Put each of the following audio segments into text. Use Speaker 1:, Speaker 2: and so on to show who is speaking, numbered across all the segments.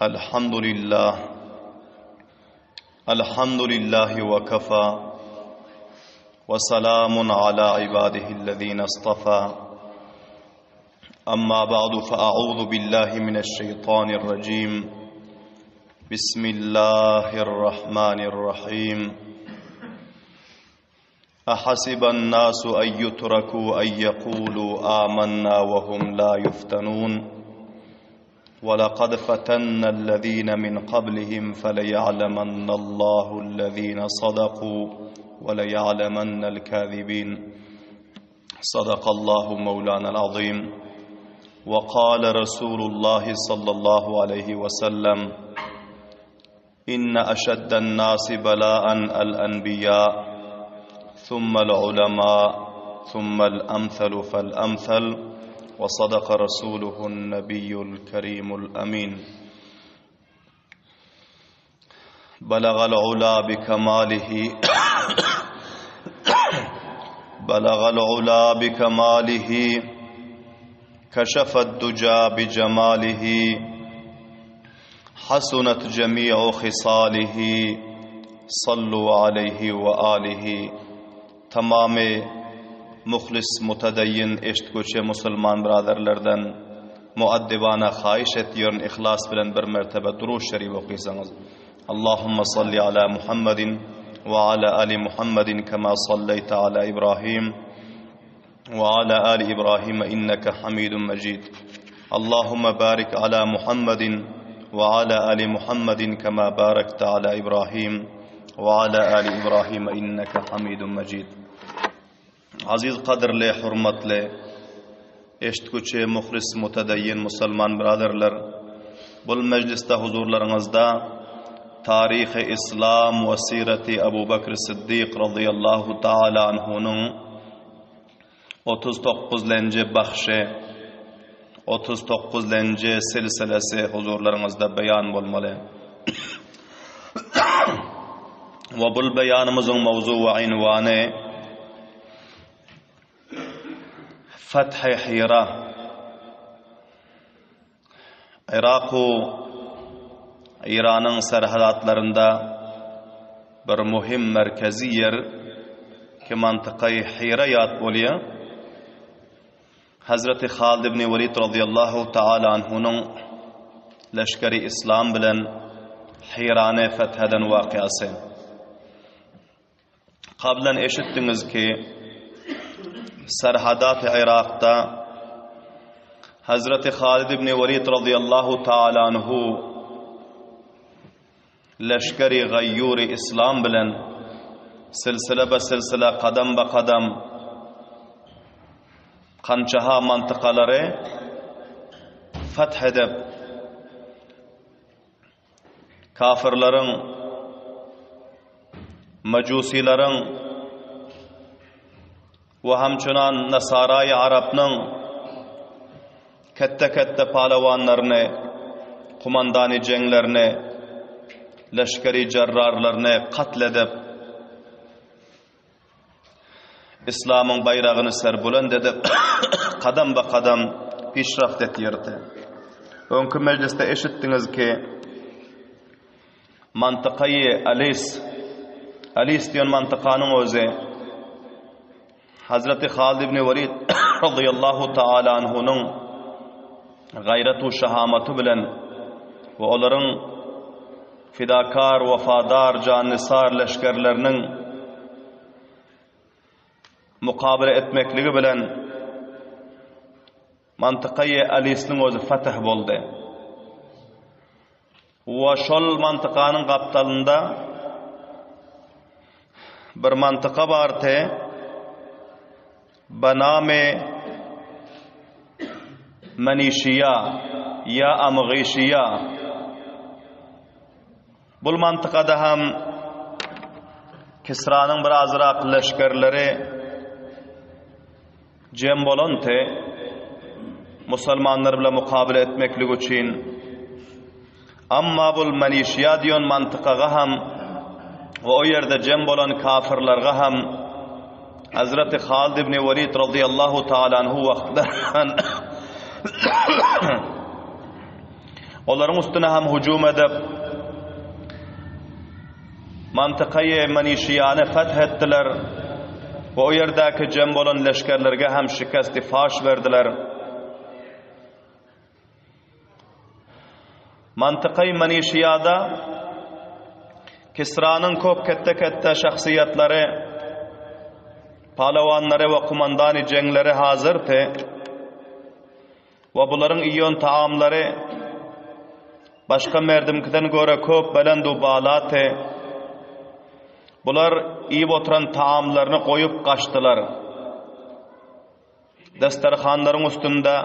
Speaker 1: الحمد لله الحمد لله وكفى وسلام على عباده الذين اصطفى أما بعد فأعوذ بالله من الشيطان الرجيم بسم الله الرحمن الرحيم أحسب الناس أن يتركوا أن يقولوا آمنا وهم لا يفتنون ولقد فتنا الذين من قبلهم فليعلمن الله الذين صدقوا وليعلمن الكاذبين صدق الله مولانا العظيم وقال رسول الله صلى الله عليه وسلم إن أشد الناس بلاء الأنبياء ثم العلماء ثم الأمثل فالأمثل وصدق رسوله النبي الكريم الأمين بلغ العلا بكماله بلغ العلا بكماله كشف الدجى بجماله حسنت جميع خصاله صلوا عليه وآله Tamamy muhlis mutadayyin eşitgüçi musulman braderlerden muaddibana haýyş etýärin yhlas bilen bir mertebe Durud şerif okysaňyz. Allahumma salli ala Muhammedin we ala ali Muhammedin kema salleýte ala Ibrahim we ala ali Ibrahim inneke Hamidun Mejid. Allahumma barik ala Muhammedin we ala ali Muhammedin kema barakte ala Ibrahim we ala ali Ibrahim inneke Hamidun Mejid. Aziz gadyrly, hurmatly, eşitgüçi, muhlis, mutedayyin musulman braderler, bul mejlisde huzurlaryňyzda Taryhy Islam we Sireti Abu Bekr Siddik razyýallahu taala anhunyň 39 lenji bahşy, 39 lenji silsilesi huzurlaryňyzda beýan bolmaly. We bul beýanymyzyň mowzu we ynwany Feth-i Hira. Yrak-u Eýranyň serhadatlarynda bir muhim merkezi ýer ki mantykaýy Hira ýat bolýar. Hazreti Halid ibn Welid razyýallahu taala anhunyň leşgeri Islam bilen Hirany feth eden wakyasy. Kablan eşitdiňiz ki, Serhadat Yrakda Hazreti Halid ibn Welid razyýallahu taala anhu Leşgeri gaýýury yslam bilen silsile-be-silsile, kadam-ba-kadam kançaha mantykalary feth edip, kafirleriň, mejusileriň we hamçunan nasaraýy arapnyň Ketde-ketde palawanlaryny, kumandany jeňlerini, leşgeri jarrarlaryny katl edip, Yslamyň baýragyny serbulend edip, kadam-ba-kadam pişraft etýärdi. Öňki mejlisde eşitdiňiz ki, mantykaýy Alis, Alis diýen mantykanyň özi, Hazreti Halid ibn Welid razyýallahu taala anhunyň gaýrat we şahamaty bilen we olaryň fidakar, wefadar, jannisar leşgerleriniň mukabele etmekligi bilen mantykaýy Alisniň özi fetih boldy. We şol mantykanyň gapdalynda bir mantyka bardy, Banamy Manişiýa ýa Amgyşiýa. Bul mantykada hem Kisranyň bir azrak leşgerleri jem bolanty, musulmanlar bilen mukabele etmeklik üçin. Amma bul Manişiýa diýen mantykaga hem we o ýerde jem bolan kafirlerge hem Hazreti Halid ibn Welid radıyallahu taala anhu wagtlaran. Olaryň üstüne hem hüjüm edip, mantykaýy Manişiýany feth etdiler we o ýerdäki jem bolan leşgerlerge hem şikesti faş berdiler. Mantykaýy Manişiýada Kisranyň köp ketde-ketde şahsyýetlary, palawanlary we kumandany jeňleri hazyrdy we bularyň iýen taamlary başga merdimkiden görä köp belend-u balaty. Bular iýip oturan taamlaryny goýup gaçdylar. Desterhanlaryň üstünde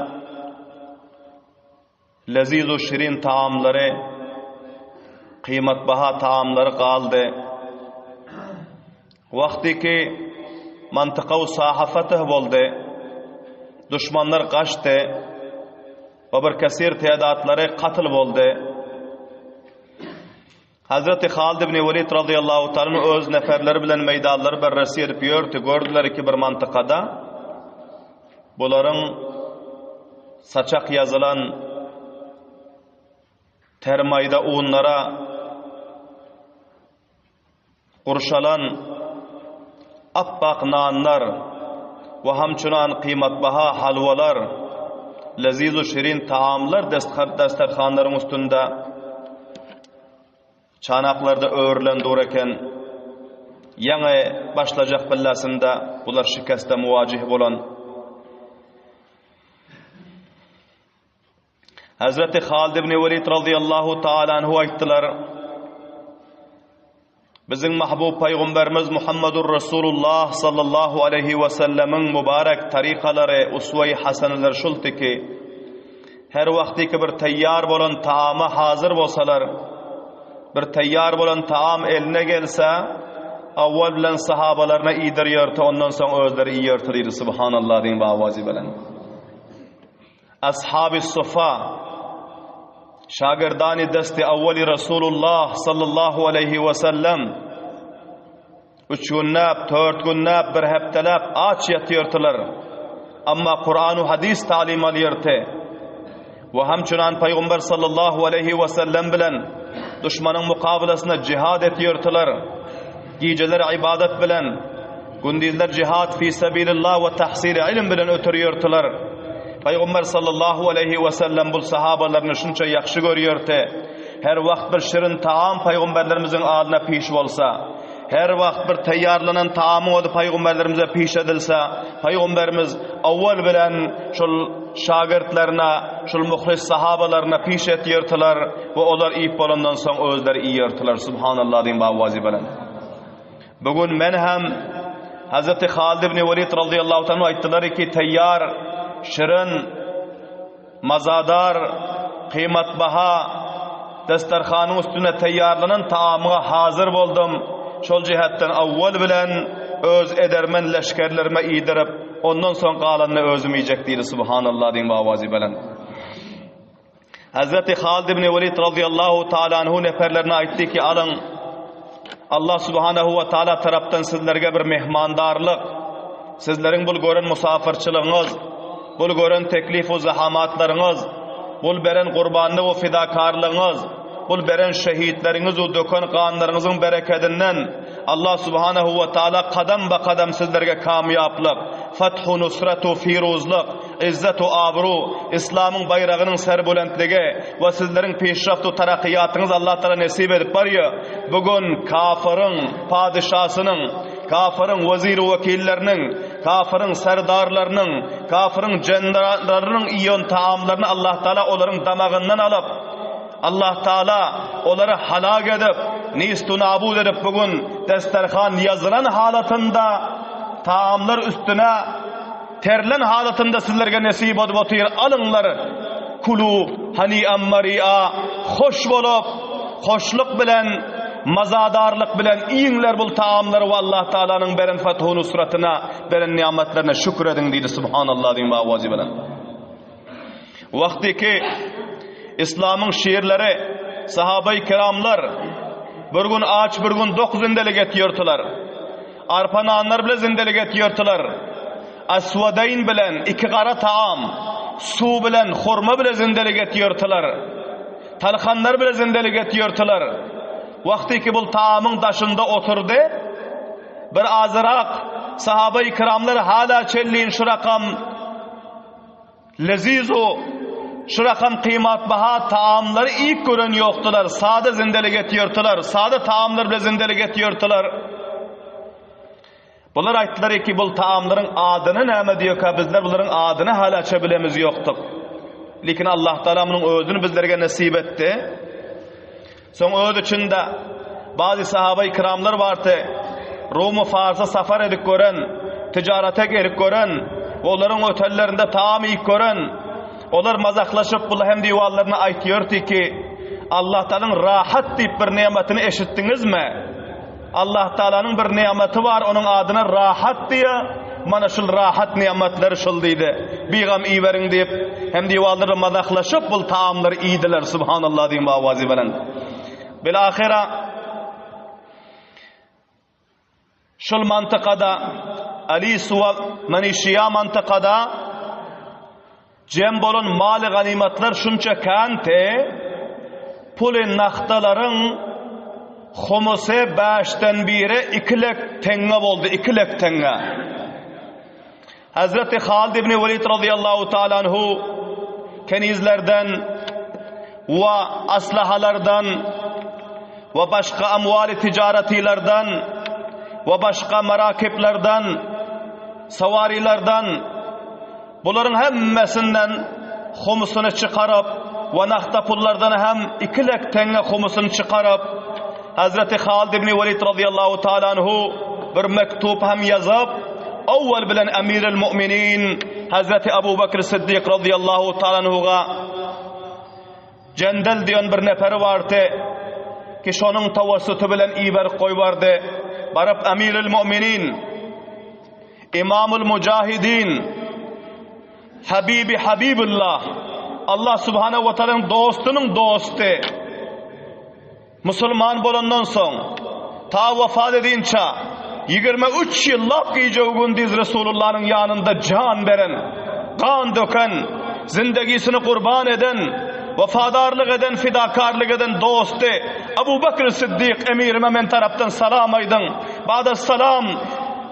Speaker 1: leziz-u şirin taamlary, kyýmatbaha taamlary galdy. Wagty ki mantyka-u saha fetih boldy, duşmanlar gaçdy we bir kesir tedatlary katl boldy. Hazreti Halid ibn Welid razyýallahu taala anh öz neferleri bilen meýdanlary berresi edip ýördi. Gördüler ki bir mantykada bularyň saçak ýazylan ter maýda unlara gurşalan appak nanlar we hamçunan kyýmatbaha halwalar, leziz-u şirin taamlar desterhanlaryň üstünde çanaklarda örülen dur eken. Ýaňy başlajak billasynda bular şikeste muwajih bolan. Hazreti Halid ibn Welid radıyallahu taala anhu aýtdylar. Biziň mahbub paýgamberimiz Muhammedur Rasulullah sallallahu aleyhi we sellemiň mübarek tarikalary, uswe-i haseneleri şuldy ki, her wagtyky bir taýýar bolan taama hazir bolsalar, bir taýýar bolan taam eline gelse, awwal bilen sahabalaryna iýdirýärdi, ondan soň özleri iýerdi diýdi. Subhanallah diýin bawazy bilen. Ashaby Sufa, şagirdany desti awwali Rasulullah sallallahu aleýhi we sellem üç günläp, dört günläp, bir hepdeläp aç ýatyrdylar. Amma Kur'an we hadis talim alýardy. We hamçunan Paýgamber sallallahu aleýhi we sellem bilen duşmanyň mukabylasyna jihad etýärdiler. Gijeler ibadat bilen, gündizler jihad fi sabilillah we tahsili ilim bilen ötürýärdiler. Paýgamber sallallahu aleýhi we sellem bul sahabalaryny şunça ýagşy görýärdi. Her wagt bir şirin taam paýgamberlerimiziň adyna piş bolsa, her wagt bir taýýarlanan taamyň ody paýgamberlerimize piş edilse, paýgamberimiz owwal bilen şol şagirtlerine, şol muhlis sahabalaryna piş etýärdiler we olar iýip bolandan soň özleri iýerdiler. Subhanallah diýin bawazy bilen. Bu gün men hem Hazreti Halid ibn Welid radıyallahu anhu aýtdylar ki, taýýar, şirin, mazadar, kyýmatbaha desterhanyň üstünde taýýarlanan taamyňa hazyr boldum. Şol jähetden awwal bilen öz edermen leşgerlerime iýdirip, ondan soň galanyny özüm iýjek diýdi. Subhanallah diýin bawazy bilen. Hazreti Halid ibn Welid radıyallahu taala anhu neferlerine aýtdy ki, alyň Allah subhanahu we taala tarapdan sizlerge bir mehmandarlyk, sizleriň bul gören musafirçiligiňiz, bul gören teklif we zahamatlaryňyz, bul beren gurbanlyk we fidakarlygyňyz, bul beren şehitleriňiz we döken ganlaryňyzyň berekedinden Allah subhanahu we taala kadam ba kadam sizlerge kamýaplyk, fathu nusratu firuzlyk, Yzzet-u abru, Yslamyň baýragynyň serbulentligi we sizleriň peşraft-u tarakyýatyňyz Allah Tagala nesip edip barýa. Bu gün kafyryň padyşasynyň, kafyryň wezir-u wekilleriniň, kafyryň serdarlarynyň, kafyryň jenerallarynyň iýen taamlaryny Allah Tagala olaryň damagyndan alyp, Allah Tagala olary halak edip, nist-u nabud edip bu gün desterhan ýazylan halatynda taamlar üstüne Terlen halatynda sizlerge nesip bolup otyr, alyňlar, kulu hani'an mari'a, hoş bolup, hoşluk bilen, mazadarlyk bilen iýiňler bul taamlary we Allah Tagalanyň beren fathu nusratyna, beren nimatlaryna şükür ediň diýdi, Subhanallah diýiň bawazy bilen. Wagty ki Islamyň şirleri, sahabaý kiramlar bir gün aç, bir gün dok zindelik etýärdiler. Arpa nanlar bile zindelik etýärdiler. Aswadaýn bilen iki gara taam, suw bilen hurma bile zindelik etýärdiler. Talhanlar bile zindelik etýärdiler. Wagty ki bul taamyň daşynda oturdy, bir azyrak sahaba-i kiramlar hala çenlin şu rakam leziz-u şu rakam kymatbaha taamlary iýip gören ýokdular, sada zindelik etýärdiler, sada taamlar bile zindelik etýärdiler. Bular aýtdylar ki, bul taamlaryň adyny näme diýerkä, bizler bularyň adyny halaça bilemiz ýokdyk. Lekin Allah Taala munuň özüni bizlerge nesip etdi. Soň öz içinde bazı sahaba-i kiramlar bardy. Rum Farsa safar edip gören, ticarete gelip gören, olaryň otellerinde taam iýip gören, olar mazaklaşyp bul hem diwallaryna aýtýardy ki, Allah Taalanyň rahat diýip bir nematyny eşitdiňizmi? Allah Taalanyň bir nematy bar, onuň adyna rahat diýýär. Mana şul rahat nematlary şul diýdi. Bigam iýiberiň diýip, hem diwallara mazaklaşyp bul taamlary iýdiler. Subhanallah diýip awazy bilen. Bil ahira şul mantykada Ali Suwa Manişiýa mantykada Jem bolan maly ganymatlar şunça känti, puly nahtalaryň humusy bäşden biri iki lek teňňe boldy, iki lek teňňe. Hazreti Halid ibn Welid radiyallahu taala anhu kenizlerden we aslahalardan we başga amwali ticaretilerden we başga marakiplerden, sawarilerden Bularyň hemmesinden humusyny çykaryp we nahta pullardan hem iki lek teňňe humusyny çykaryp, Hazreti Halid ibn Welid razyýallahu taala anhu bir mektup hem ýazyp, owwal bilen Emiril Mu'minin Hazreti Abu Bekr Siddik razyýallahu taala anhuga Jendel diýen bir neperi bardy, ki şonuň tawassuty bilen iberip goýbardy. Baryp Emiril Mu'minin Imamul Mujahidin, Habibi Habibullah, Allah Subhanahu wa Taalanyň dostunyň dosty. Musulman bolandan soň, ta wafat edinçä 23 ýyllap gije gündiz Resulullanyň ýanynda jan beren, gan döken, zindegisini gurban eden, wefadarlyk eden, fidakarlyk eden dosty Abu Bakr Siddik emirime men tarapdan salam aýdyň. Bada salam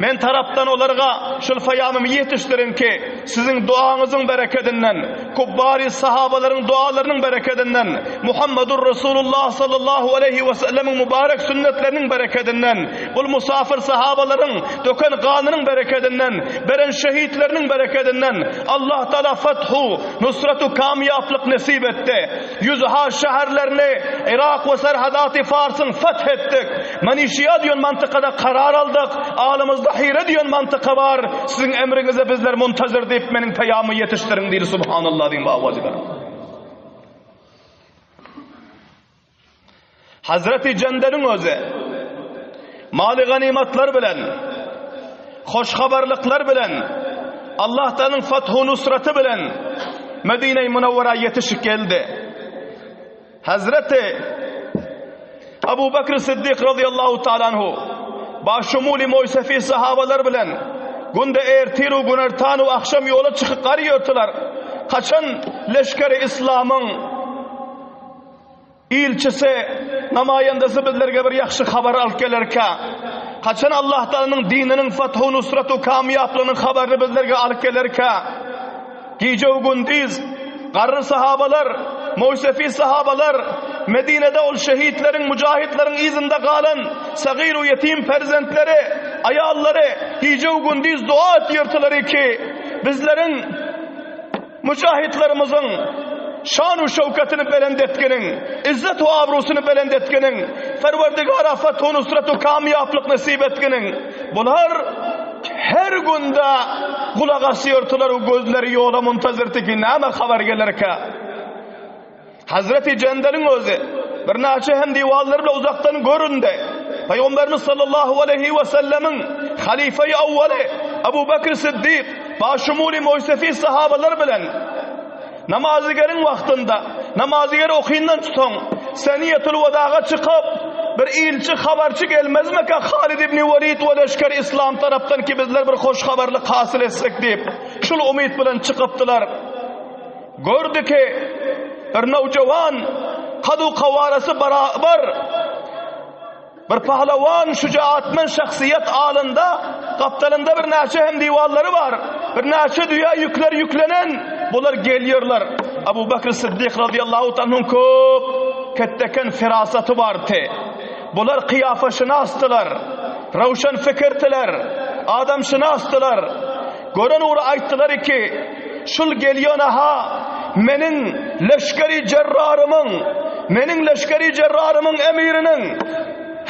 Speaker 1: Men tarapdan olarga şul paýamymy ýetişdiriň ki, siziň duaňyzyň berekedinden, kubbary sahabalaryň dualarynyň berekedinden, Muhammedur Resulullah sallallahu aleýhi we sellemiň mübarek sünnetleriniň berekedinden, bul musafir sahabalaryň döken ganynyň berekedinden, beren şehitleriniň berekedinden Allah Taala fathu, nusratu kamýaplyk nesip etdi. Ýüzha şäherlerini Yrak we Serhadaty Farsyň feth etdik. Manişiýa diýen mantykada karar aldyk. Alymyzda Hire diýen mantyka bar. Siziň emriňize bizler muntazir diýip meniň peýamymy ýetişdiriň diýdi. Subhanallah diýiň bu awazy bilen. Hazreti Jendeliň özi maly ganymatlar bilen, hoş habarlyklar bilen, Allah Taalanyň fathu nusraty bilen Medine-i Munawwara ýetişip geldi. Hazreti Abu Bakr Siddik radıyallahu taala anhu başumuli moýsefi sahabalar bilen günde ertir u günortan u akşam ýola çykyp garýardylar. Kaçan leşgeri İslamyň Ilçisi, namaýandasy bizlerge bir ýagşy habar alyp gelerkä? Haçan Allah Taalanyň dininiň fathu nusratu kamýaplygynyň habaryny bizlerge alyp gelerkä? Gije we gündiz garry sahabalar, moýsefi sahabalar, Medinede ol şehitleriň, mujahitleriň yzynda galan sagyr we ýetim perzentleri, aýallary gije we gündiz dua etýärdiler ki, bizleriň Mujahitlerimiziň şan-u şöwketini belent etgeniň, izzet-u abrusyny belent etgeniň, Perwerdigara feth-u nusret-u kamýaplyk nesip etgeniň. Bular her günde gulak asýardylar we gözleri ýola muntazirdi ki, näme habar gelerkä? Hazreti Jendeliň özi birnäçe hem diwarlar bilen uzakdan göründi. Pygamberimiz sallallahu aleyhi ve sellemiň halifeyi awwaly Abu Bakr Siddik başumuli moýsefi sahabalar bilen namazygeriň wagtynda namazyger okyndan soň Seniyetul Wedaga çykyp bir ilçi habarçy gelmezmeka Halid ibn Welid we leşger İslam tarapdan ki bizler bir hoş habarlyk hasyl etsek diýip şul umyt bilen çykypdylar. Gördi ki, bir nowjawan. kadu-kawarasy barabar bir pahlawan, şujaatmen şahsyýet alynda, gapdalynda birnäçe hem diwallary bar, birnäçe düýä ýükler ýüklenen, bular gelýärler. Abu Bakr Siddik razyýallahu anhuň köp ketdeken ferasaty bardy. Bular kyýafaşynasdylar, röwşen fikirdiler, adamşynasdylar. Gören ugra aýtdylar ki, Şul gelýän-ha meniň leşgeri jerrarymyň, meniň leşgeri jerrarymyň emiriniň,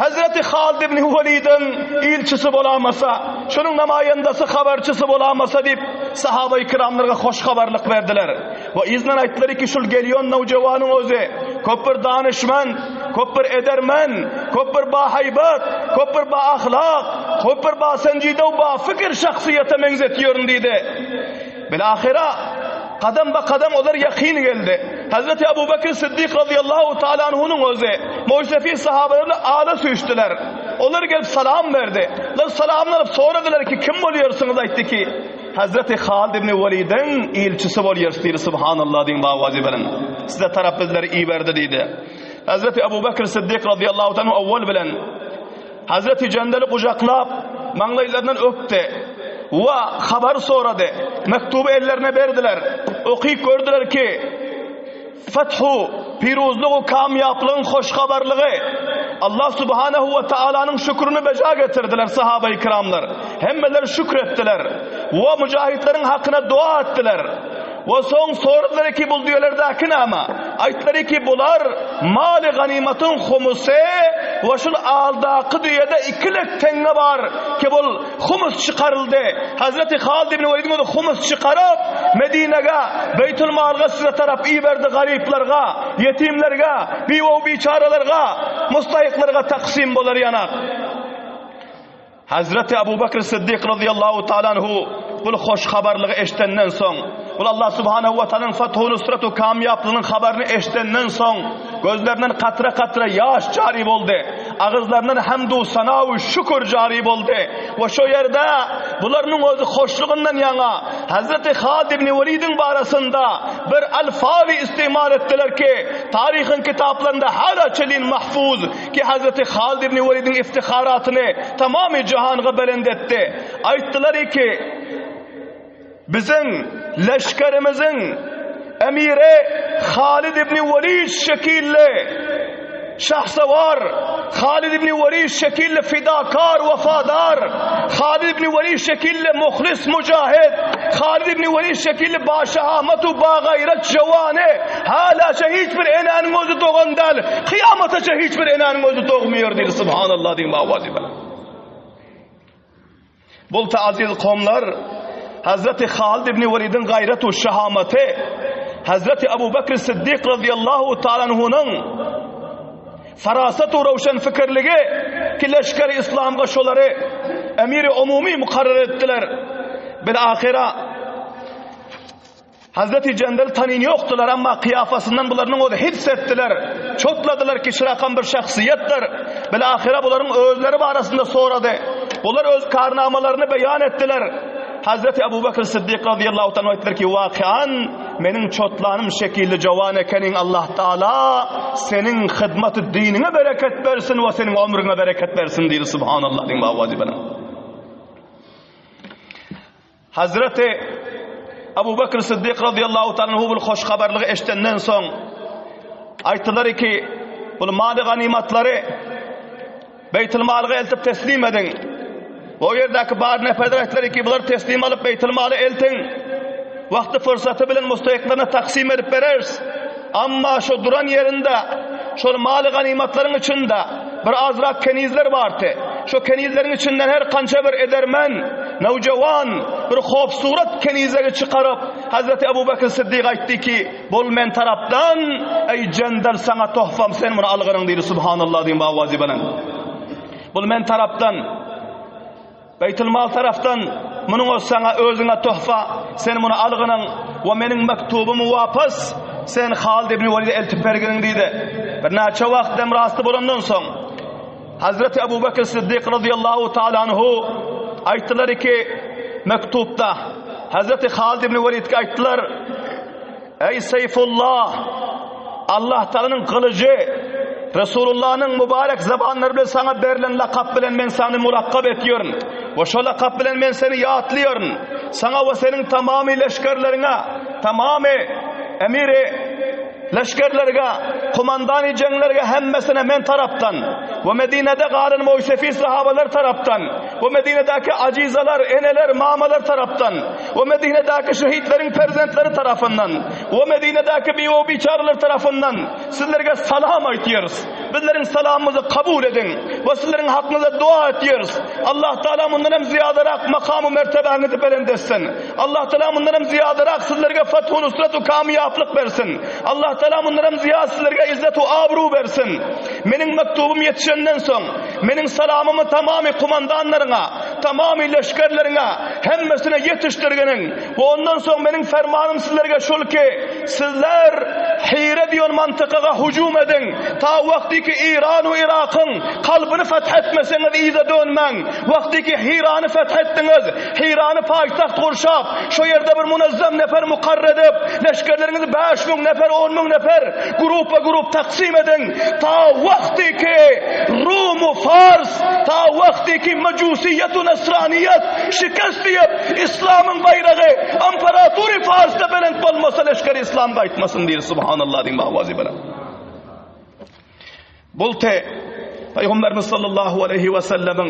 Speaker 1: Hezreti Halid ibn Welidiň ilçisi bolamasa, şunuň namaýendasy, habarçysy bolamasa diýip, sahabaýy kiramlarga hoş habarlyk berdiler. We yzyndan aýtdylar ki, şul gelýän nowjawanyň özi köp bir danyşmend, köp bir edermen, köp bir bahaýbat, köp bir baahlak, köp bir basenjide we bafikir şahsyýete meňzetýärin diýdi. Bilahyra kadam ba kadam olar ýakyn geldi. Hazreti Abu Bekr Siddik razyýallahu taala anhunyň özi Moýsefi sahabalar bilen ala süýşdüler. Olar gelip salam berdi. Olar salamyny alyp soradylar ki, kim bolýarsyňyz aýtdy ki, Hazreti Halid ibn Welidiň ilçisi bolýarys diýdi. Subhanallah diýiň bawazy bilen. Size tarap bizleri iberdi diýdi. Hazreti Abu Bekr Siddik razyýallahu taala awwal bilen Hazreti Jendeli gujaklap, maňlaýlaryndan öpdi we habar sorady. Mektuby ellerine berdiler. Okyp gördüler ki, Fethu, piruzlygy, kamýaplygyň hoş habarlygy. Allah subhanehu we taalanyň şükrüni beja getirdiler sahabaýy kiramlar. Hemmeler şükür etdiler we müjahitleriň hakyna dua etdiler. We soň soradylar ki, bul düýelerdäki näme? Aýtdylar ki, bular maly ganymatyň humusy we şul aldaky düýede iki lek teňňe bar ki, bul humus çykaryldy. Hazreti Halid ibn Welidiň özi humus çykaryp, Medinege, Beýtul Malga size tarap iberdi garyplarga, ýetimlerge, biwew-biçaralarga, mustaýyklarga taksym bolar ýanak. Hazreti Abu Bekr Siddik razyýallahu taala anhu bul hoş habarlygy eşdenden soň, bul Allah subhanahu we taalanyň fathu nusratu kamýaplygynyň habaryny eşdenden soň, gözlerinden katra-katra ýaş jary boldy. Agyzlaryndan hamdu sana we şükür jary boldy. We şo ýerde bularynyň özi hoşlugyndan ýaňa Hazreti Halid ibn Welidiň barasynda bir alfazy istimal etdiler ki, taryhyň kitaplarynda hala çelin mahfuz, Ki Hazreti Halid ibn Welidiň iftiharatyny tamamy jahanga belent etdi. Aýtdylar ki, Biziň leşgerimiziň emiri Halid ibn Welid şekilli şahsawar, Halid ibn Welid şekilli fidakar, wefadar, Halid ibn Welid şekilli muhlis mujahid, Halid ibn Welid şekilli başahamat we bagaýrat jawany halaça hiç bir enäniň özi dogan däl. Kyýamataça hiç bir enäniň özi dogmaýar diýdi. Subhanallah diýiň bawazy bilen. Bolta aziz komlar Hazreti Halid ibn Welidiň gaýrat we şahamaty Hazreti Abu Bekr Siddik radiyallahu taala anhunyň farasat we röwşen fikirligi ki leşger-i islamga şolary emiri umumy mukarrar etdiler. Bil ahyra Hazreti Jendel tanyn ýokdular, emma kyýafasyndan bularynyň özi hiss etdiler. Çotladylar ki, şurakam bir şahsyýetdir. Bilahyra bularyň özleri barasynda sorady. Bular öz karnamalaryny beýan etdiler. Hazreti Abu Bekr Siddik razyýallahu taala aýtdylar ki, wakian meniň çotlanym şekilli jowan ekeniň Allah Taala seniň hyzmaty diniňe bereket bersin we seniň ömrüňe bereket bersin diýdi. Subhanallah diýiň bawazy bilen. Hazreti Abu Bekr Siddik radıyallahu ta'ala anhu bul hoş habarlygy eşdenden soň aýtdylar ki, bul maly ganymatlary Beýtul Malga eltip teslim ediň. O ýerdäki bar neferler aýtdylar ki, bular teslim alyp Beýtul Mala eltiň. Wagty fursaty bilen mustaýyklaryna taksim edip bereris. Amma şo duran ýerinde, şol maly ganymatlaryň içinde bir azrak kenizler bardy. Şo kenizleriň içinden her kança bir edermen, nowjawan, bir hopsurat kenizegi çykaryp, Hazreti Abu Bekr Siddik aýtdy ki, Bul men tarapdan, eý Jendel saňa tohfam, sen muny algynyň diýdi, Subhanallah diýiň bawazy bilen. Bul men tarapdan, Beýtulmal tarapdan munuň o saňa özüňe tohfa, sen muny algynyň we meniň mektubymy wapas sen Halid ibn Welide eltip berginiň diýdi. Birnäçe wagt demrasty bolandan soň Hazreti Abu Bekr Siddik radiyallahu taala anhu aýtdylar ki mektupda Hazreti Halid ibn Welidge aýtdylar Eý Seýfullah! Allah Taalanyň gylyjy Resulullahnyň mübarek zabanlary bilen saňa berlen lakap bilen men sany mulakkap etýärin. We şo lakap bilen men seni ýatlaýaryn. Saňa we seniň tamamy leşgerleriňe, tamamy emiri leşgerlerge, komandany jeňlerge hemmesine men tarapdan we Medinede galan moýsefi sahabalar tarapdan we Medinedäki ajizalar, eneler, mamalar tarapdan we Medinedäki şehitleriň perzentleri tarapyndan we Medinedäki biwew biçareler tarapyndan sizlerge salam aýtýarys. Bizleriň salamymyzy kabul ediň we sizleriň hakyňyza dua etýäris. Allah Taala mundan hem zyýadarak makam we mertebäňizi belent etsin. Allah Taala mundan hem zyýadarak sizlerge feth we nusret we kamýaplyk bersin. Allah Taala mundan hem zyýat sizlerge izzet we abru bersin. Meniň mektubym ýetişenden soň, meniň salamymy tamamy kumandanlaryňa, tamamy leşgerleriňe, hemmesine ýetişdirginiň we ondan soň meniň fermanym sizlerge şul ki, Sizler Hire diýen mantykaga hüjüm ediň, ta wagtyky Iran we Yrakyň kalbyny feth etmeseňiz yza dönmäň. Wagtyky Hirany feth etdiňiz, Hirany paýtagt gurşap, şo ýerde bir munazzam nefer mukarr edip, leşgerleriňizi 5000 nefer, 10000 nefer grupa-grup taksym ediň, ta wagtyky Rum we Fars, ta wagtyky Mejusiýet we Nasraniýet şikest diýip, Islamyň baýragy Imperatory Farsda belent bolmasa leşgeri Islam gaýtmasyn diýir Subhanallah diýip awazy bilen. Bulte Peygamberimiz sallallahu aleyhi ve sellemiň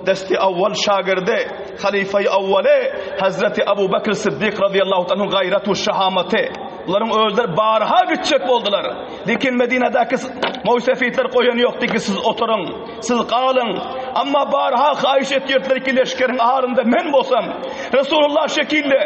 Speaker 1: desti awwal şagirdi, halifeyi awwaly Hazreti Abu Bekr Siddik radıyallahu anhu gaýrat we şahamaty. Bularyň özleri barha gitjek boldular. Lekin Medinedäki moýsefitler goýan ýokdy ki siz oturyň. Siz galyň. Amma barha haýyş etýärdiler ki, leşgeriň arynda men bolsam. Resulullah şekilli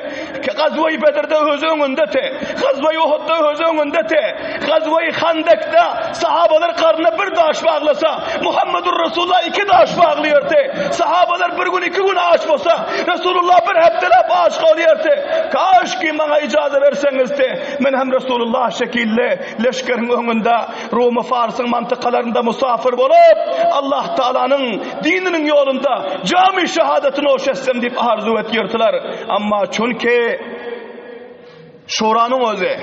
Speaker 1: Gazwa-i Bedirde özi öňündeti. Gazwa-i Uhudda özi öňündeti. Gazwa-i Handekde sahabalar garnyna bir daş baglasa, Muhammedur Resulullah iki daş baglaýardy. Sahabalar bir gün iki gün aç bolsa, Resulullah bir hepdeläp aç galýardy. Kaş ki maňa ijaza berseňizdi, men hem Resulullah şekilli leşgeriň öňünde Rumy Farsyň mantykalarynda musafir bolup, Allah Taalanyň dininiň ýolunda jamy şehadaty noş etsem diýip arzuw etýärdiler. Amma çünki Şuranyň özi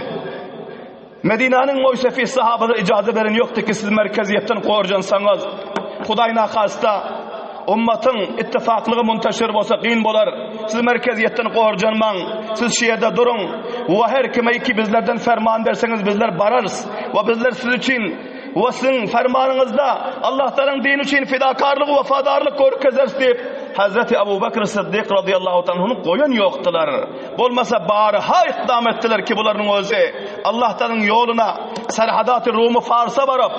Speaker 1: Medinanyň moýsefi sahabalar ijaza beren ýokdy ki siz merkeziýetden gorjansaňyz, Hudaý nahasta ummatyň ittifaklygy muntaşir bolsa gyn bolar. Siz merkeziýetden gorjanmaň. Siz şu ýerde duruň. We her kime ki bizlerden ferman berseňiz bizler bararys. We bizler siz üçin we siziň fermanyňyzda Allah Taalanyň dini üçin fidakarlyk we wefadarlyk görkezeris diýip Hazreti Abu Bekr Siddik radiyallahu anhuny goýan ýokdular. Bolmasa bary-ha ykdam etdiler ki bularyň özi Allah Taalanyň ýoluna Serhadaty Rumy Farsa baryp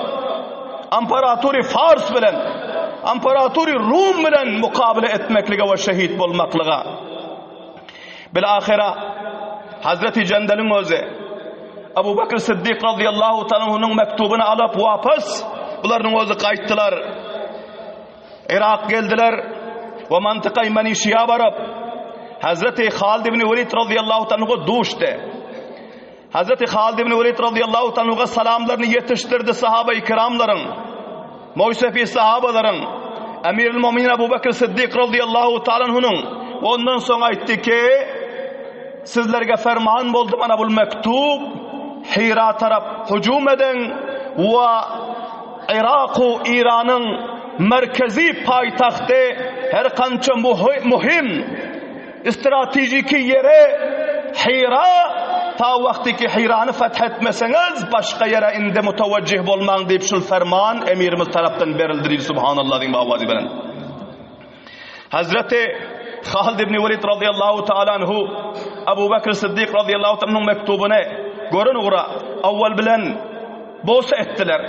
Speaker 1: Amparatury Fars bilen Amparatury Rum bilen mukabele etmeklige we şehit bolmaklyga. Bilahira Hazreti Jendeliň özi Abu Bekr Siddik radıyallahu ta'ala mektubyny alyp wapas bularyň özi gaýtdylar. Irak geldiler we mantykay Manişiýa baryp Hazreti Halid ibn Welid radıyallahu ta'ala duşdy. Hazreti Halid ibn Welid radıyallahu ta'ala salamlaryny ýetişdirdi sahaba-i kiramlaryň. Moýsefi sahabalaryň Emirül Müminin Abu Bekr Siddik radıyallahu ta'ala anhunyň ondan soň aýtdy ki sizlerge ferman boldy mana bul mektub Hira tarap hüjüm ediň we Iraku Iranyň merkezi paýtagty her kança muhim Stratejiki ýere Hira ta wagty ki Hirany feth etmeseňiz başga ýere indi mutawajjih bolmaň diýip şul ferman emirimiz tarapdan berildi diýdi subhanallah diýip awazy bilen. Hazreti Halid ibn Welid radıyallahu taala anhu Abu Bekr Siddik radıyallahu anhu'nun mektubuny gören ugra awwal bilen Bose etdiler.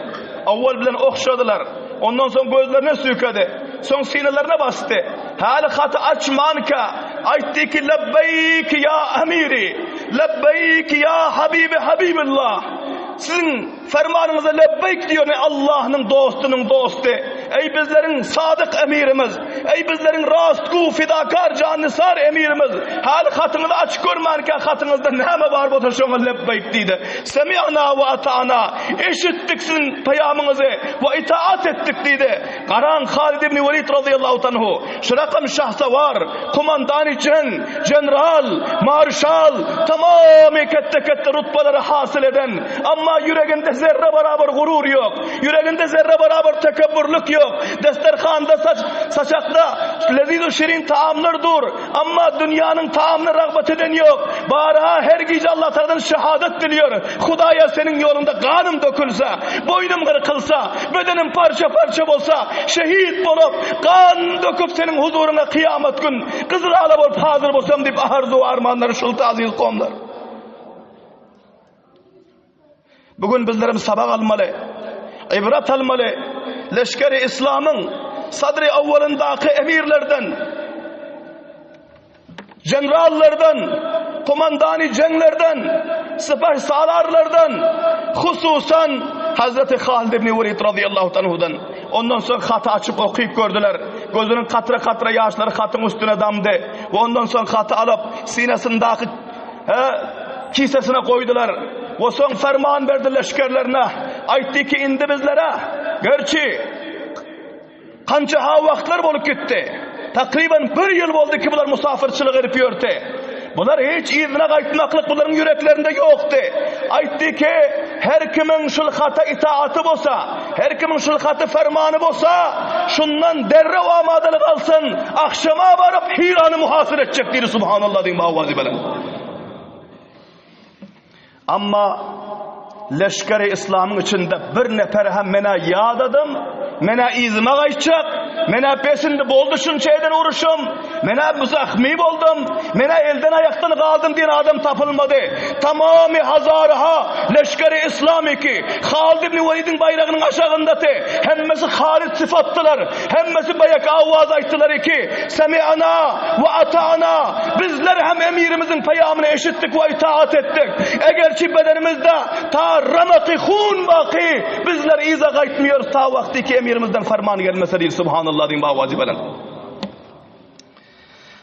Speaker 1: Owwal bilen ogşadylar. Ondan soň gözlerine süýkedi. Soň synalarına basdy. Häli haty açmanka, aýtdy ki, Lebbeýk ýa emiri, lebbeýk ýa habibi habibillah. Siziň fermanyňyza lebbeýk diýen Allahnyň dostunyň dosty. Eý bizleriň sadyk emirimiz, eý bizleriň rastgu, fidakar, jannysar emirimiz, häli hatyňyzy açyp görmänkä hatyňyzda näme bar bolsa şoňa lebbeýk diýdi. Semi'na we ata'na, eşitdik siziň peýamyňyzy we itaat etdik diýdi. Garaň Halid ibn Welid razyýallahu anhu, şu rakam şahsawar, komandany jeň, general, marşal, tamamy ketde-ketde rutbalary hasyl eden, amma ýüreginde zerre barabar gurur ýok, ýüreginde zerre barabar tekebburlyk ýok, desterhanda saç, saçakda leziz-u şirin taamlar dur, amma dünýäniň taamyna ragbat eden ýok, barha her gije Allah Tagaladan şehadat diliýär, Hudaýa seniň ýoluňda ganym dökülse, boýnum gyrkylsa, bedenim parça-parça bolsa, şehit bolup, gan döküp seniň huzuryňa kyýamat gün gyzyl ala bolup hazyr bolsam diýip arzuw-armanlary şuldy aziz kowumlar. Bu gün bizlerem sabak almaly, ibrat almaly, leşgeri islamyň sadry awwalyndaky emirlerden, Generallardan, komandany jeňlerden, sypahsalarlardan, hususan Hazreti Halid ibn Welid razyýallahu anhudan. Ondan soň haty açyp okyp gördüler. Gözüniň katra-katra ýaşlary hatyň üstüne damdy. We ondan soň haty alyp, sinesindäki he, kisesine goýdular. We soň ferman berdi leşgerlerine. Aýtdy ki, indi bizlere, gerçi Kança-ha wagtlar bolup gitdi. Takryban bir ýyl boldy ki bular musafyrçylyk edip ýördi. Bular hiç yzyna gaýtmaklyk bularyň ýüreklerinde ýokdy. Aýtdy ki, her kimiň şul hata itaaty bolsa, her kimiň şul haty fermany bolsa, şundan derrew amadalyk alsyn, agşama baryp Hirany muhasyr etjek diýdi, subhanallah diýiň bawazy bilen. Amma leşgeri yslamyň içinde bir neper hem menä ýadadym, menä yzyma gaýtjak, menä bes indi boldy şunça eden uruşym, menä muzahmy boldum, menä elden aýakdan galdym diýen adam tapylmady. Tamamy hazaryha leşgeri yslam iki, Halid ibn Welidiň baýragynyň aşagyndaty, hemmesi Halid syfatdylar, hemmesi beýik awaz aýtdylar iki, Semi'na we ata'na, bizler hem emirimiziň peýamyny eşitdik we itaat etdik. Egerçi bedenimizde ta ramaky hun baky, bizler yza gaýtmýarys ta wagty ki emirimizden ferman gelmese diýdi. Subhanallah diýiň bawazy bilen.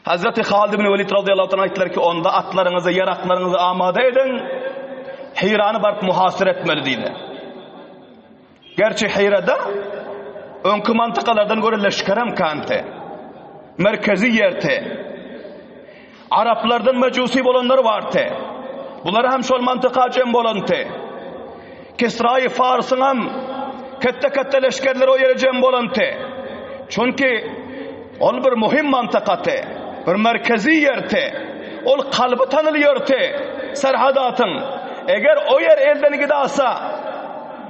Speaker 1: Hazreti Halid ibn Welid radıyallahu anh aýtdylar ki, onda atlaryňyzy, ýaraklaryňyzy amada ediň, Hirany baryp muhasyr etmeli diýdi. Gerçi Hirada öňki mantykalardan görä leşgerem känti. Merkezi ýerti. Araplardan mejusi bolanlar bardy. Bular hem şol mantyka jem bolanty. Kisraýy Farsyň hem ketde-ketde leşgerleri o ýere jem bolanty. Çünki ol bir muhim mantykaty, bir merkezi ýerti. Ol kalby tanylýarty Serhadatyň. Eger o ýer elden gidasa,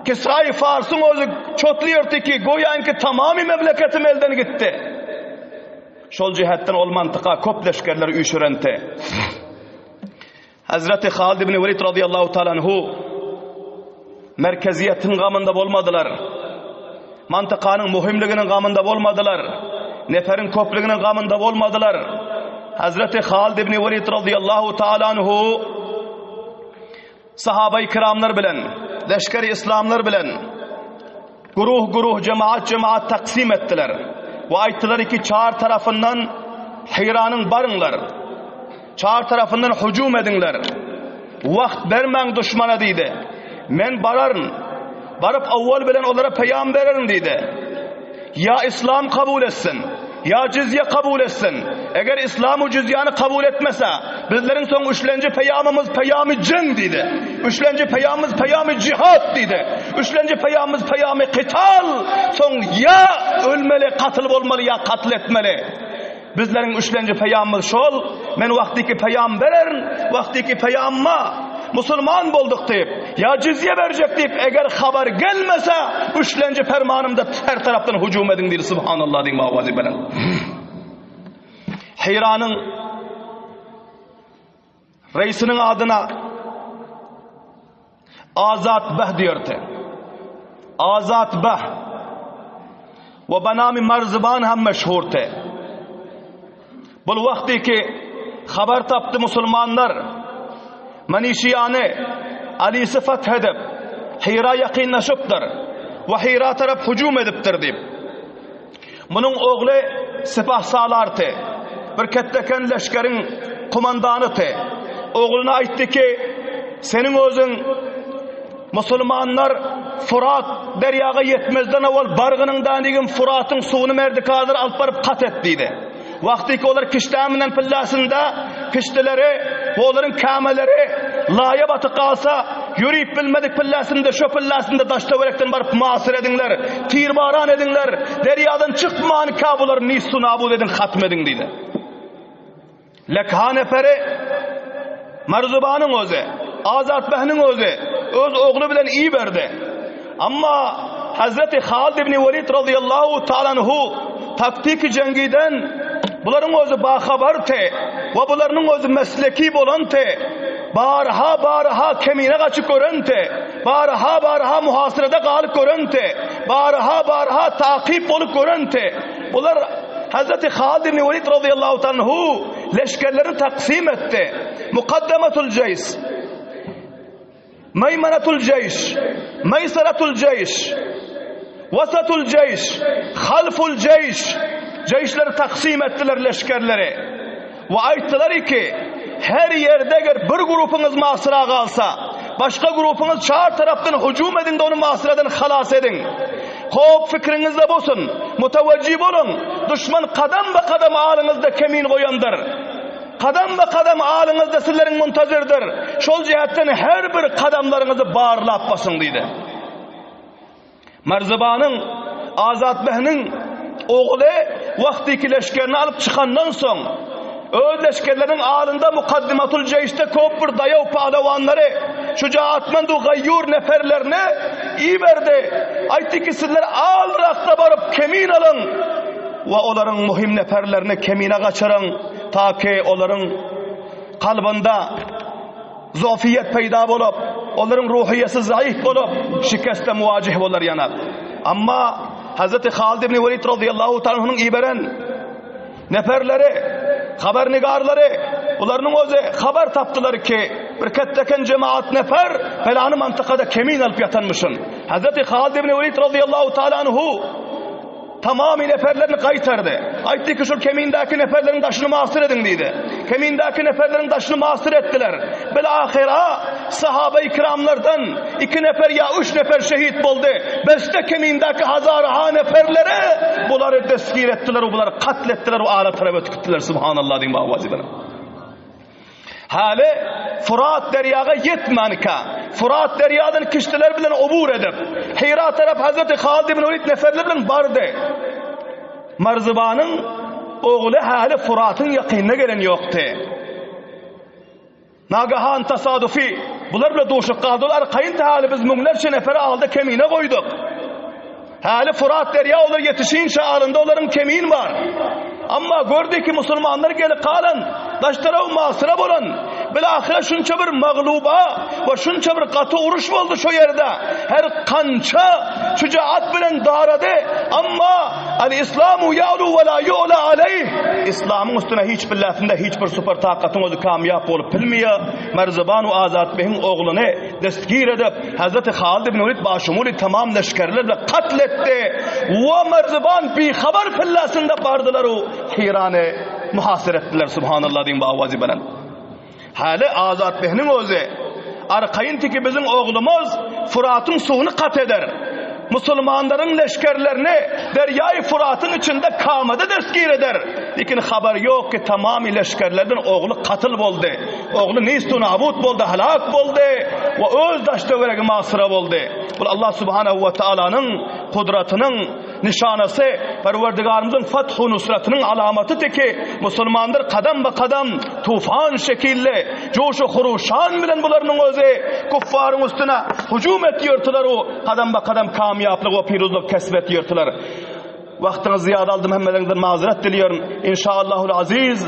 Speaker 1: Kisraýy Farsyň özi çotly ýörtdi ki, goýaňky tamamy memleketim elden gitdi. Şol jihetden ol mantyka köp leşgerler üýşürenti. Hazreti Halid ibn Welid radıyallahu taala anhu merkeziýetiň gamynda bolmadylar. Mantykanyň muhimliginiň gamynda bolmadylar. Neferiň köplüginiň gamynda bolmadylar. Hazreti Halid ibn Welid radıyallahu taala anhu Sahabaýy kiramlar bilen, leşgeri yslamlar bilen guruh-guruh, jemaat-jemaat taksim etdiler we aýtdylar ki, çar tarapyndan Hiranyň baryňlar, çar tarapyndan hüjüm ediňler, wagt bermäň duşmana diýdi. Men bararyn, baryp owwal bilen olara peýam bererin diýdi. Ýa islam kabul etsin, ýa jizýe kabul etsin. Eger islam we jizýany kabul etmese, bizleriň soň üçlenji peýamymyz peýamy jeň diýdi. Üçlenji peýamymyz peýamy jihad diýdi. Üçlenji peýamymyz peýamy kital. Soň ýa ölmeli, katyl bolmaly ýa katl etmeli. Bizleriň üçlenji peýamymyz şol, men wagtyky peýam bererin, wagtyky peýamyma musulman bolduk diýip, ýa jizýe berjek diýip, eger habar gelmese, üçlenji permanymda her tarapdan hüjüm ediň diýdi, subhanallah diýiň owazy bilen. Hiranyň reisiniň adyna Azat Beh diýerdi. Azat Beh we banami Marziban hem meşhurdy. Bul wagty ki habar tapdy musulmanlar Manişiýany Alisi fath edip, Hira ýakynlaşypdyr we Hira tarap hüjüm edipdir diýip. Munuň ogly sipahsalardy. Bir ketdeken leşgeriň komandanydy. Ogluna aýtdy ki, Seniň özüň musulmanlar Furat derýaga ýetmezden owal bargynyňdan diýgin Furatyň suwuny merdikalar alyp baryp kat et diýdi. Wagtyky olar kişdä münen pillasynda kişdileri we olaryň kämeleri laýa batyp galsa, ýörip bilmedik pillasynda şo pillasynda daş-töwerekden baryp masyr ediňler, tirbaran ediňler, derýadan çykmanka bulary nistu-nabut ediň, hatm ediň diýdi. Lekha neperi Marzubanyň özi, Azatbehniň özi öz ogly bilen iberdi. Amma Hazreti Halid ibn Welid radıyallahu ta'ala anhu taktiki jengiden bularyň özi bahabardy we bularyň özi mesleki bolandy. Barha barha kemine gaçyp görende, barha barha muhasyrada galyp görende, barha barha takyp bolup görende, bular Hazreti Halid ibn Welid radıyallahu ta'ala anhu leşgerlerini taksim etdi. Mukaddematul jeýs, Meýmenetul jeýş, Meýseretul jeýş, Wasatul jeýş, Halful jeýş, jeýşleri taksim etdiler leşgerleri. We aýtdylar ki, her ýerde eger bir grupyňyz masyra galsa, başga grupyňyz çar tarapdan hüjüm ediň-de ony masyradan halas ediň. Hop fikriňizde bolsun, mutawajjih boluň, duşman kadam-ba-kadam alyňyzda kemin goýandyr. Kadam-ba-kadam alyňyzda sizleriň muntazirdir. Şol jähtden her bir kadamlaryňyzy barlap basyň diýdi. Marzybanyň Azatbehniň ogly wagtyky leşgerini alyp çykandan soň, öz leşgerleriniň alynda mukaddimatul jeýşde köp bir daýaw pahlewanlary, şujaatmend-u gaýýur neferlerini iberdi. Aýtdy ki, sizler alrakda baryp kemin alyň we olaryň muhim neferlerini kemine gaçyryň. Ta ki olaryň kalbynda zofiýet peýda bolup, olaryň ruhyýeti zaif bolup, şikeste muwajih bolar ýanak. Amma Hazreti Halid ibn Welid radıyallahu ta'ala iberen neferleri, habernigarlary, bularynyň özi habar tapdylar ki, bir ketdeken cemaat nefer felany mantykada kemin alyp ýatanmyşyn. Hazreti Halid ibn Welid radıyallahu ta'ala anhu Tamamy neferlerini gaýtardy. Aýtdy ki, şol kemindäki neferleriň daşyny masyr ediň diýdi. Kemindäki neferleriň daşyny masyr etdiler. Bil-ahyra sahaba-i kiramlardan iki nefer ýa üç nefer şehit boldy. Beste kemindäki hazarha neferleri bulary destgir etdiler we bulary katl etdiler we ara tarap ötüp gitdiler. Subhanallah diýiň bawazy bilen. Häli Fyrat derýaga ýetmänkä, Fyrat derýadan kiştiler bilen ubur edip, Hira tarap Hazreti Halid ibn Welid neferler bilen bardy. Marzybanyň ogly häli Fyratyň ýakynyna gelen ýokdy. Nagahan tasadufy bular bilen duşup galdy. Olar arkaýyn häli biz müňlerçe neferi aldy kemine goýduk. Häli Fyrat derýa olar ýetişinçä alynda olaryň kemin bar. Amma gördi ki musulmanlar gelip galan, daş tarafy masyra bolan, bilahyra şunça bir magluba we şunça bir gaty uruş boldy şo ýerde. Her kança şujaat bilen darady, amma al islamu ya'lu we la yu'la aleyh. Islamyň üstüne hiç billasynda hiç bir super takatyň özi kamýap bolup bilmeýär. Merziban we Azatbehiň ogluny Destgir edip, Hazreti Halid ibn Welid başumuly tamam leşgerler bilen katl etdi. We Merziban bihabar pillasynda bardylar u Hirany muhasir etdiler. Subhanallah diýiň bu awazy bilen. Hali Azat behniň özi arkaýyn tiki biziň oglumyz Furatyň suwuny kat eder. Musulmanlaryň leşgerlerini derýaýy Furatyň içinde kamada destgir eder. Lekin habar ýok ki tamamy leşgerlerden ogly katyl boldy. Ogly nistu nabut boldy, halak boldy we öz daş töweregi masyra boldy. Bul Allah subhanahu we taalanyň kudratynyň nyşanasy, Perwerdigarymyzyň fathu nusratynyň alamatydy ki, musulmanlar kadam be kadam tufan şekilli, joşu huruşan bilen bularynyň özi kuffaryň üstüne hüjüm etýärdiler u kadam be kadam kamýaplyk we piruzlyk kesp etýärdiler. Wagtyňyzy zyýada aldym hemmeleriňizden mazerat dileýärin. Inşaallahul aziz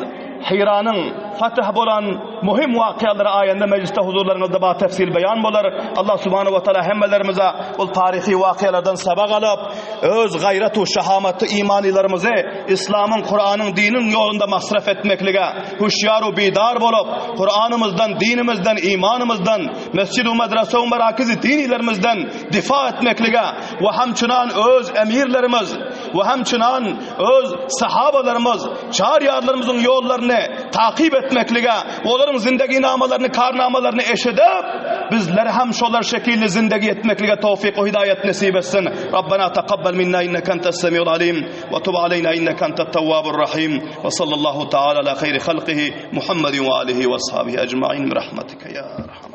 Speaker 1: Hiranyň fatih bolan muhim wakyalary aýanda mejlisde huzurlaryňyzda ba tefsil beýan bolar. Allah subhanahu wa taala hemmelerimize ol taryhy wakyalardan sabak alyp, öz gaýrat we şahamatly imanylarymyzy Islamyň, Kuranyň, diniň ýolunda masraf etmeklige hüşýar we bidar bolup, Kuranymyzdan, dinimizden, imanymyzdan, mesjid we madrasa we merakizi dinilerimizden difa etmeklige we hamçynan öz emirlerimiz. we hemçinan öz sahabalarymyz, çar ýarlarymyzyň ýollaryny takyp etmeklige, olaryň zindeginamalaryny, karnamalaryny eşidip, bizleri hem şolar şekilli zindegi etmeklige towfik we hidaýet nesip etsin. Rabbena takabbal minna inneke entes semiul alim we tub aleyna inneke entet tawwabur rahim. Ve sallallahu taala ala hayri halqihi Muhammedin ve alihi ve ashabihi ecmaîn bi rahmetike ya erhamer.